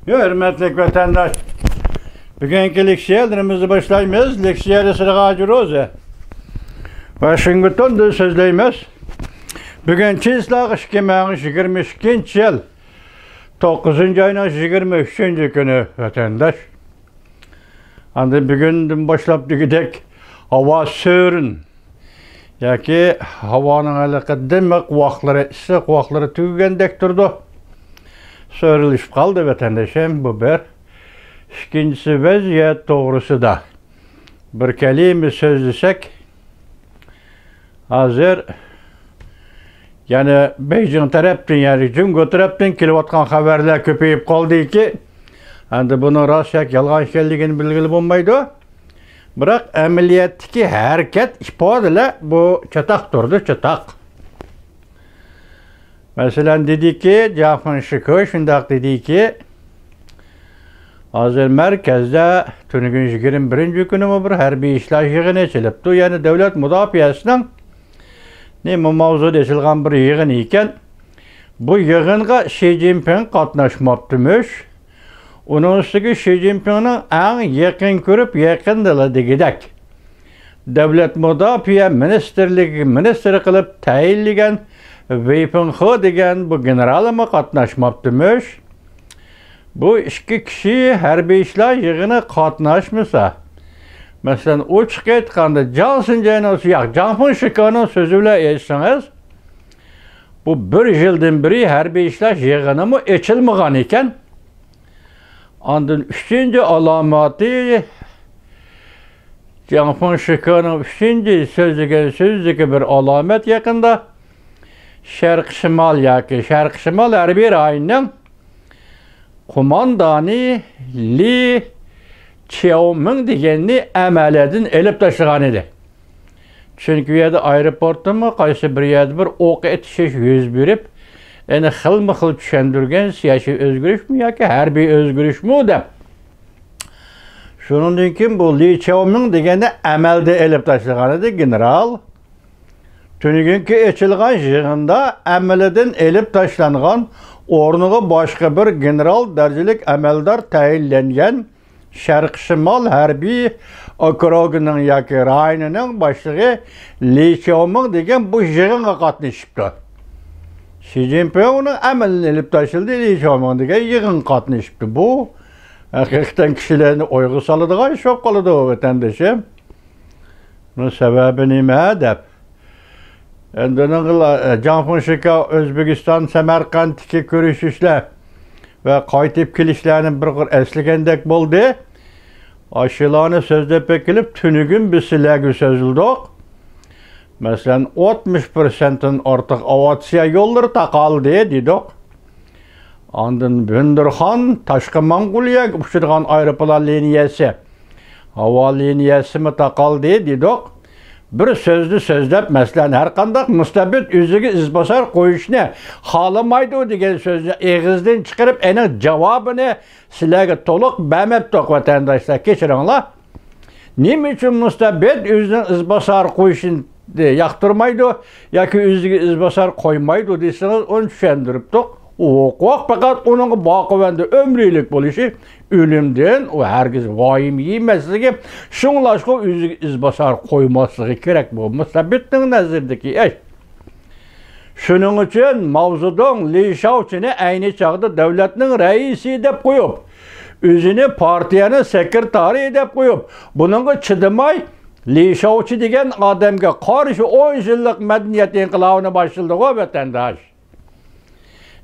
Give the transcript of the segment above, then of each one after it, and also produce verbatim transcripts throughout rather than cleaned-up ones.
ھۆرمەتلىك ۋەتەنداش، بۈگۈنكى لېكسىيەلىرىمىزنى باشلايمىز. لېكسىيە رىسىغاجروزى ۋاشىنگتوندىن سۆزلەيمىز. بۈگۈن چىسلاغ ئىككى مىڭ يىگىرمە ئىككىنچى يىل، توققۇزىنچى ئاينىڭ يىگىرمە ئۈچىنچى كۈنى، ۋەتەنداش. ئاندىن بۈگۈندىن باشلاپ دېگۈدەك ھاۋا سۆرۈن ياكى ھاۋانىڭ ھېلىقى دىمىق ۋاقلىرى، ئىسسىق ۋاقلىرى تۈگىگەندەك تۇرىدۇ. سۆرۈلۈشۈپ قالدى، ۋەتەندىشىم، بۇ بىر. ئىككىنچىسى، ۋەزىيەت توغرىسىدا بىر كەلىمە سۆزلىسەك، ھازىر يەنە بېيجىڭ تەرەپتىن، يەنى جۇڭگو تەرەپتىن كېلىۋاتقان خەۋەرلەر كۆپىيىپ قالدىكى، ئەمدى بۇنىڭ راست ياكى يالغان ئىكەنلىكىنى بىلگىلى بولمايدۇ. بىراق ئەمەلىيەتتىكى ھەرىكەت، ئىپادىلەر بۇ چاتاق تۇرىدۇ، چاتاق. مەسىلەن، دېدىكى، جاڭ فېڭشىكې شۇنداق دېدىكى، ھازىر مەركەزدە تۈنۈگۈن يىگىرمە بىرىنچى كۈنىمۇ بىر ھەربىي ئىشلار يىغىنى ئېچىلىپتۇ. يەنى دۆلەت مۇداپىئەسىنىڭ نېمە ماۋزۇدا ئېچىلغان بىر يىغىن ئىكەن. بۇ يىغىنغا شى جىنپىڭ قاتناشماپتىمىش. ئۇنىڭ ئۈستىگە شى جىنپىڭنىڭ ئەڭ يېقىن كۆرۈپ، يېقىندىلا دېگۈدەك دۆلەت مۇداپىئە مىنىستىرلىكىگە مىنىستىر قىلىپ تەيىنلىگەن ۋېي فېڭخې دېگەن بۇ گېنېرالمۇ قاتناشماپتىمىش. بۇ ئىككى كىشى ھەربىي ئىشلار يىغىنىغا قاتناشمىسا، مەسىلەن، ئوچۇق ئېيتقاندا، جاڭ سىنجەينىڭ، ياق، جاڭ فېڭشىكېنىڭ سۆزى بىلەن ئېيتسىڭىز، بۇ بىر يىلدىن بېرى ھەربىي ئىشلار يىغىنىمۇ ئېچىلمىغان ئىكەن. ئاندىن ئۈچىنچى ئالامىتى، جاڭ فېڭشىكېنىڭ ئۈچىنچى سۆزلىگەن سۆزىدىكى بىر ئالامەت يېقىندا شەرقىي شىمال ياكى شەرقىي شىمال ھەربىي رايونىنىڭ قوماندانى لى چياۋمىڭ دېگەننى ئەمەلىيەدىن ئېلىپ تاشلىغان ئىدى. چۈنكى ئۇ يەردە ئايروپورتتىمۇ قايسى بىر يەردە بىر ئوق ئېتىشىش يۈز بېرىپ، يەنە خىلمۇ خىل چۈشەندۈرگەن، سىياسىي ئۆزگىرىشمۇ ياكى ھەربىي ئۆزگىرىشمۇ دەپ. شۇنىڭدىن كېيىن بۇ لى چياۋمىڭ دېگەننى ئەمەلدىن ئېلىپ تاشلىغان ئىدى گېنېرال. تۈنۈگۈنكى ئېچىلغان يىغىندا ئەمەلدىن ئېلىپ تاشلانغان، ئورنىغا باشقا بىر گېنېرال دەرىجىلىك ئەمەلدار تەيىنلەنگەن شەرقىي شىمال ھەربىي ئوكروگىنىڭ ياكى رايونىنىڭ باشلىقى لى چياۋمىڭ دېگەن بۇ يىغىنغا قاتنىشىپتۇ. شى جىنپىڭ ئۇنىڭ ئەمەلدىن ئېلىپ تاشلىدى، لى چياۋمىڭ دېگەن يىغىنغا قاتنىشىپتۇ. بۇ ھەقىقەتەن كىشىلەرنى ئويغا سالىدىغان ئىش بولۇپ قالىدۇ، ۋەتەندىشىم. بۇنىڭ سەۋەبى نېمە دەپ. ئەمدى ئۇنىڭغا جاڭ فېڭشىكې ئۆزبېكىستان سەمەرقەنتتىكى كۆرۈشۈشلەر ۋە قايتىپ كېلىشلەرنى بىر قۇر ئەسلىگەندەك بولدى. ئاشۇلارنى سۆزلەپ ئەكېلىپ، تۈنۈگۈن بىز سىلەرگە سۆزلىدۇق. مەسىلەن، ئاتمىش پىرسەنتتىن ئارتۇق ئاۋىئاتسىيە يوللىرى تاقالدى، دېدۇق. ئاندىن بۈندۈرخان، تاشقى موڭغۇلىيەگە ئۇچىدىغان ئايروپىلان لىنىيەسى، ھاۋا لىنىيەسىمۇ تاقالدى، دېدۇق. بىر سۆزنى سۆزلەپ، مەسىلەن، ھەرقانداق مۇستەبىت ئۆزىگە ئىزباسار قويۇشنى خالىمايدۇ دېگەن سۆزنى ئېغىزدىن چىقىرىپ، ئېنىڭ جاۋابىنى سىلەرگە تولۇق بەرمەپتۇق، ۋەتەنداشلار، كەچۈرۈڭلار. نېمە ئۈچۈن مۇستەبىت ئۆزىنىڭ ئىزباسار قويۇشىنى ياقتۇرمايدۇ ياكى ئۆزىگە ئىزباسار قويمايدۇ دېسىڭىز، ئۇنى چۈشەندۈرۈپتۇق. ئۇ ھوقۇق پەقەت ئۇنىڭغا باقىۋەندە ئۆمرىلىك بولۇشى، ئۆلۈمدىن ئۇ ھەرگىز ۋايىم يېمەسلىكى، شۇڭلاشقا ئۆزىگە ئىزباسار قويماسلىقى كېرەك، بۇ مۇستەبىتنىڭ نەزىرىدىكى ئىش. شۇنىڭ ئۈچۈن ماۋزېدۇڭ لى شياۋچىنى ئەينى چاغدا دۆلەتنىڭ رەئىسى دەپ قويۇپ، ئۆزىنى پارتىيەنىڭ سېكرېتارى دەپ قويۇپ، بۇنىڭغا چىدىماي، لى شياۋچى دېگەن ئادەمگە قارشى ئون يىللىق مەدەنىيەت ئىنقىلابىنى باشلىدىغۇ، ۋەتەنداش.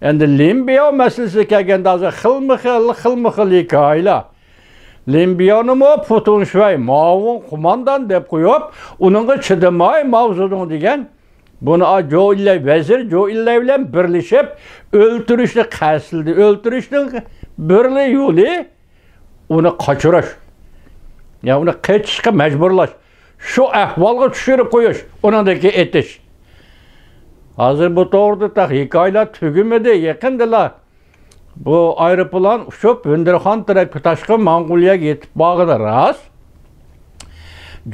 ئەمدى لىن بىياۋ مەسىلىسىگە كەلگەندە، ھازىر خىلمۇ خىل، خىلمۇ خىل ھېكايىلەر. لىن بىياۋنىمۇ پۇتۇڭ شۈەي، ماۋۇ قوماندان دەپ قويۇپ، ئۇنىڭغا چىدىماي، ماۋزېدۇڭ دېگەن بۇنى، ئا، جو ئىنلاي، ۋەزىر جو ئىنلاي بىلەن بىرلىشىپ ئۆلتۈرۈشنى قەستلىدى. ئۆلتۈرۈشنىڭ بىرلا يولى ئۇنى قاچۇرۇش. يا ئۇنى قېچىشقا مەجبۇرلاش. شۇ ئەھۋالغا چۈشۈرۈپ قويۇش. ئۇنىڭدىن كېيىن ئېتىش. ھازىر بۇ توغرىدا تېخى ھېكايىلەر تۈگىمىدى. يېقىندىلا بۇ ئايروپىلان ئۇچۇپ، ھۆندۈرخان تەرەپكە، تاشقى موڭغۇلىيەگە يېتىپ بارغىنى راست.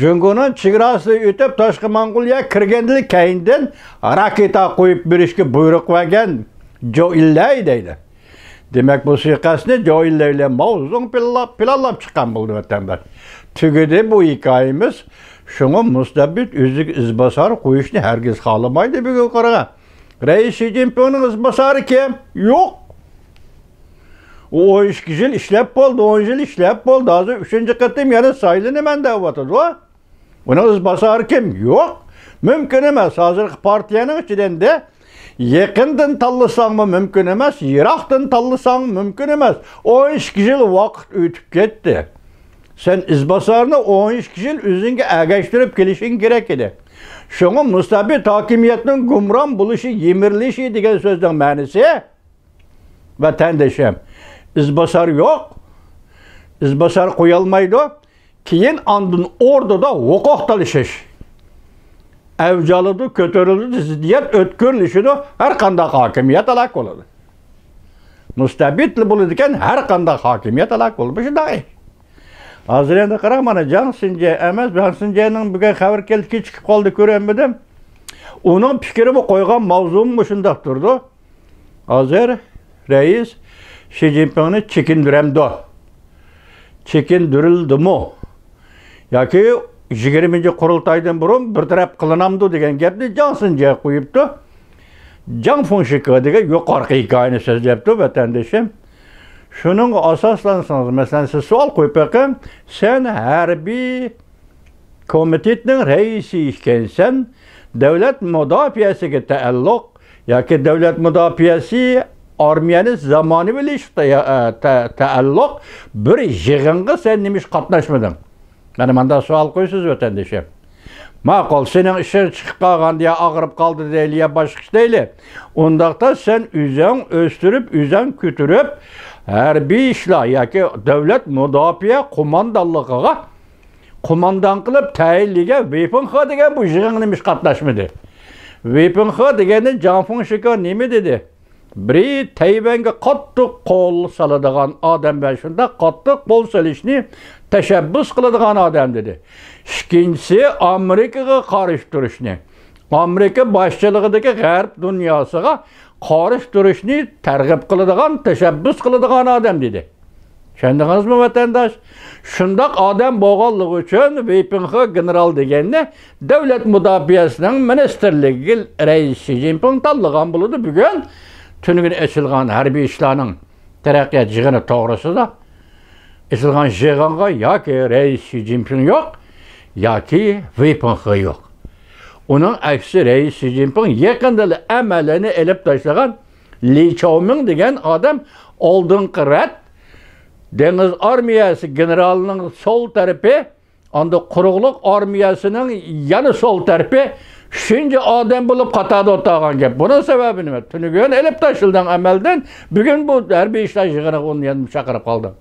جۇڭگونىڭ چېگراسىدىن ئۆتۈپ، تاشقى موڭغۇلىيەگە كىرگەندىن كەينىدىن راكېتا قويۇپ بېرىشكە بۇيرۇق بەرگەن جو ئىنلاي دەيدۇ. دېمەك، بۇ سۇيىقەستنى جوئىن لەي بىلەن ماۋ زېدۇڭ پىلانلاپ، پىلانلاپ چىققان بولىدۇ، ۋەتەنداش. تۈگىدى بۇ ھېكايىمىز. شۇڭا مۇستەبىت ئۆزىگە ئىزباسار قويۇشنى ھەرگىز خالىمايدۇ بۈگۈن قارىغان. رەئىس شى جىنپىڭنىڭ ئىزباسارى كىم؟ يوق. ئۇ ئون ئىككى يىل ئىشلەپ بولدى، ئون يىل ئىشلەپ بولدى. ھازىر ئۈچىنچى قېتىم يەنە سايلىنىمەن دەۋاتىدۇ. ئۇنىڭ ئىزباسارى كىم؟ يوق. مۇمكىن ئەمەس. ھازىرقى پارتىيەنىڭ ئىچىدە يېقىندىن تاللىساڭمۇ مۇمكىن ئەمەس، يىراقتىن تاللىساڭمۇ مۇمكىن ئەمەس. ئون ئىككى يىل ۋاقىت ئۆتۈپ كەتتى. سەن ئىزباسارنى ئون ئىككى يىل ئۆزۈڭگە ئەگەشتۈرۈپ كېلىشىڭ كېرەك ئىدى. شۇڭا مۇستەبىت ھاكىمىيەتنىڭ گۇمران بولۇشى، يىمىرىلىشى دېگەن سۆزنىڭ مەنىسى، ۋەتەندىشىم، ئىزباسار يوق، ئىزباسار قويالمايدۇ. كېيىن ئاندىن ئوردىدا ھوقۇق تالىشىش ئەۋج ئالىدۇ، كۆتۈرۈلىدۇ، زىددىيەت ئۆتكۈرلىشىدۇ، ھەر قانداق ھاكىمىيەت ھالاك بولىدۇ. مۇستەبىتلا بولىدىكەن، ھەر قانداق ھاكىمىيەت ھالاك بولىدۇ. مۇشۇنداق ئىش. ھازىر ئەمدى قاراڭ، مانا جاڭ سىنجې ئەمەس، جاڭ سىنجېنىڭ بۈگۈن خەۋىرى كەلدى، كېچىكىپ قالدى، كۆرەلمىدىم. ئۇنىڭ پىكرىمۇ، قويغان ماۋزۇمۇ مۇشۇنداق تۇرىدۇ. ھازىر رەئىس شى جىنپىڭنى چېكىندۈرەمدۇ؟ چېكىندۈرۈلدىمۇ؟ ياكى يىگىرمىنچى قۇرۇلتايدىن بۇرۇن بىر تەرەپ قىلىنامدۇ دېگەن گەپنى جاڭ سىنجې قويۇپتۇ. جاڭ فېڭشىكې دېگەن يۇقىرىقى ھېكايىنى سۆزلەپتۇ، ۋەتەندىشىم. شۇنىڭغا ئاساسلانسىڭىز، مەسىلەن، سىز سوئال قويۇپ بېقىڭ، سەن ھەربىي كومىتېتنىڭ رەئىسى ئىكەنسەن، دۆلەت مۇداپىئەسىگە تەئەللۇق ياكى دۆلەت مۇداپىئەسى ئارمىيەنى زامانىۋىلىشىشقا تەييا-، ئە، تە-، تەئەللۇق بىر يىغىنغا سەن نېمىشقا قاتناشمىدىڭ؟ مانا مانداق سوئال قويىسىز، ۋەتەندىشىم. ماقۇل، سېنىڭ ئىشىڭ چىقىپ قالغان دېيە، ئاغرىپ قالدى دەيلى يا باشقا ئىش دەيلى. ئۇنداقتا سەن ئۆزۈڭ ئۆستۈرۈپ، ئۆزۈڭ كۆتۈرۈپ، ھەربىي ئىشلار ياكى دۆلەت مۇداپىئە قوماندانلىقىغا قوماندان قىلىپ تەيىنلىگەن ۋېيپىڭخې دېگەن بۇ يىغىنغا نېمىشقا قاتناشمىدى؟ ۋېيپىڭخې دېگەندىن جاڭ فېڭشىكې نېمە دېدى؟ بىرى، تەيۋەنگە قاتتىق قول سالىدىغان ئادەم ۋە شۇنداق قاتتىق قول سېلىشنى تەشەببۇس قىلىدىغان ئادەم دېدى. ئىككىنچىسى، ئامېرىكىغا قارشى تۇرۇشنى، ئامېرىكا باشچىلىقىدىكى غەرب دۇنياسىغا قارشى تۇرۇشنى تەرغىب قىلىدىغان، تەشەببۇس قىلىدىغان ئادەم دېدى. چۈشەندىڭىزمۇ، ۋەتەنداش؟ شۇنداق ئادەم بولغانلىقى ئۈچۈن ۋېيپىڭخې گېنېرال دېگەننى دۆلەت مۇداپىئەسىنىڭ مىنىستىرلىكىگە رەئىس شى جىنپىڭ تاللىغان بولىدۇ. بۈگۈن تۈنۈگۈن ئېچىلغان ھەربىي ئىشلارنىڭ تەرەققىيات يىغىنى توغرىسىدا ئېچىلغان يىغىنغا ياكى رەئىس شى جىنپىڭ يوق، ياكى ۋېيپىڭخې يوق. ئۇنىڭ ئەكسى، رەئىس شى جىنپىڭ يېقىندىلا ئەمەلىنى ئېلىپ تاشلىغان لى چاۋمىڭ دېگەن ئادەم ئالدىنقى رەت دېڭىز ئارمىيەسى گېنېرالىنىڭ سول تەرىپى، ئاندىن قۇرۇقلۇق ئارمىيەسىنىڭ يەنە سول تەرىپى، ئۈچىنچى ئادەم بولۇپ قاتاردا ئولتۇرغان گەپ. بۇنىڭ سەۋەبى نېمە؟ تۈنۈگۈن ئېلىپ تاشلىدىڭ ئەمەلدىن، بۈگۈن بۇ ھەربىي ئىشلار يىغىنىغا ئۇنى يەنە چاقىرىپ قالدىڭ.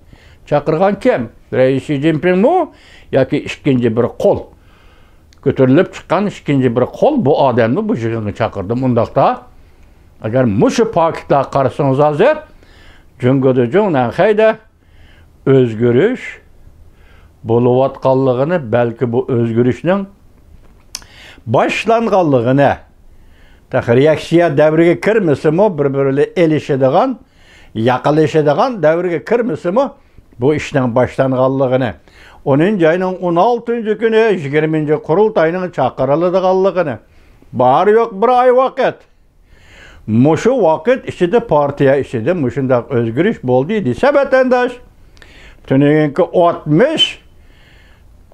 چاقىرغان كىم؟ رەئىس شى جىنپىڭمۇ ياكى ئىككىنچى بىر قول؟ كۆتۈرۈلۈپ چىققان ئىككىنچى بىر قول بۇ ئادەمنى بۇ يىغىنغا چاقىردىم. ئۇنداقتا، ئەگەر مۇشۇ پاكىتلارغا قارىسىڭىز ھازىر، جۇڭگودا جۇڭنەنخەيدە ئۆزگىرىش بولۇۋاتقانلىقىنى، بەلكى بۇ ئۆزگىرىشنىڭ باشلانغانلىقىنى، تېخى رېئاكسىيە دەۋرىگە كىرمىسىمۇ، بىر-بىرى بىلەن ئېلىشىدىغان، ياقىلىشىدىغان دەۋرگە كىرمىسىمۇ، بۇ ئىشنىڭ باشلانغانلىقىنى، ئونىنچى ئاينىڭ ئون ئالتىنچى كۈنى يىگىرمىنچى قۇرۇلتاينىڭ چاقىرىلىدىغانلىقىنى، بار-يوق بىر ئاي ۋاقىت. مۇشۇ ۋاقىت ئىچىدە پارتىيە ئىچىدە مۇشۇنداق ئۆزگىرىش بولدى دېسە، ۋەتەنداش، تۈنۈگۈنكى ئاتمىش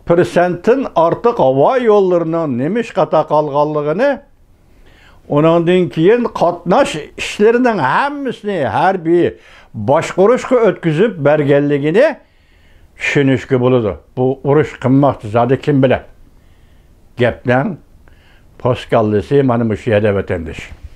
پىرسەنتتىن ئارتۇق ھاۋا يوللىرىنىڭ نېمىشقا تاقالغانلىقىنى، ئۇنىڭدىن كېيىن قاتناش ئىشلىرىنىڭ ھەممىسىنى ھەربىي باشقۇرۇشقا ئۆتكۈزۈپ بەرگەنلىكىنى چۈشىنىشكە بولىدۇ. بۇ ئۇرۇش قىلماقچى زادى كىم بىلەن؟ گەپنىڭ پوسكاللىسى مانا مۇشۇ يەردە، ۋەتەنداش.